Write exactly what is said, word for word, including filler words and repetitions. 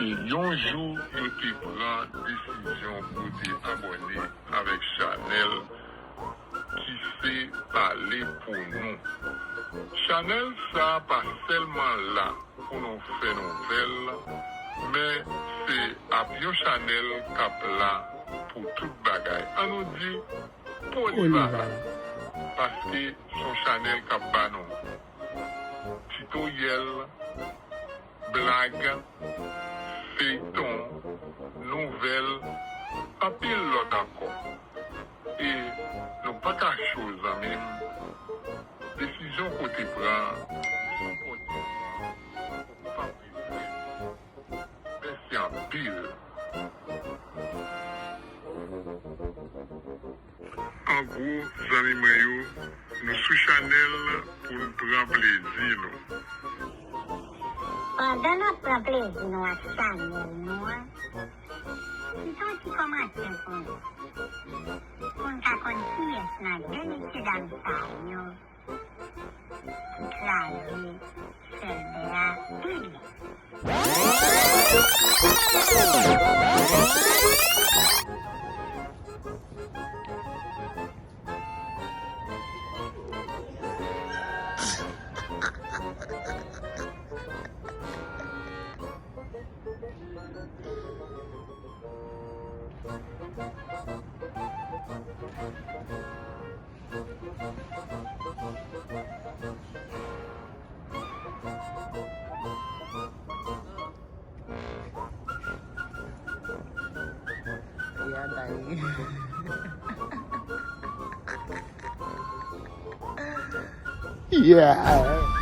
E yon jou, yo te pran desizyon pou te abòne avèk chanèl ki se Pale Pou Nou. Chanèl sa a pa sèlman la pou nou fè nouvèl, men se ap yon chanèl k ap la pou tout bagay. An nou di polivalan, paske se yon chanèl k ap ba nou titoryèl, blag, feyton, nouvèl, anpil lòt ankò. E nou pa ka cho, zanmi m. Desizyon ke w te pran, sipòte nou an, ou pa regrèt. Mèsi anpil. An gwo, zanmi mwen yo, nou sou chanèl pou n pran plezi nou. Pandan n ap pran plezi nou ak chanèl nou an, kite yon ti kòmantè pou nou, pou n ka konn kiyès nan de mesyedam sa yo ki kraze sèlbè a pi byen. Yeah.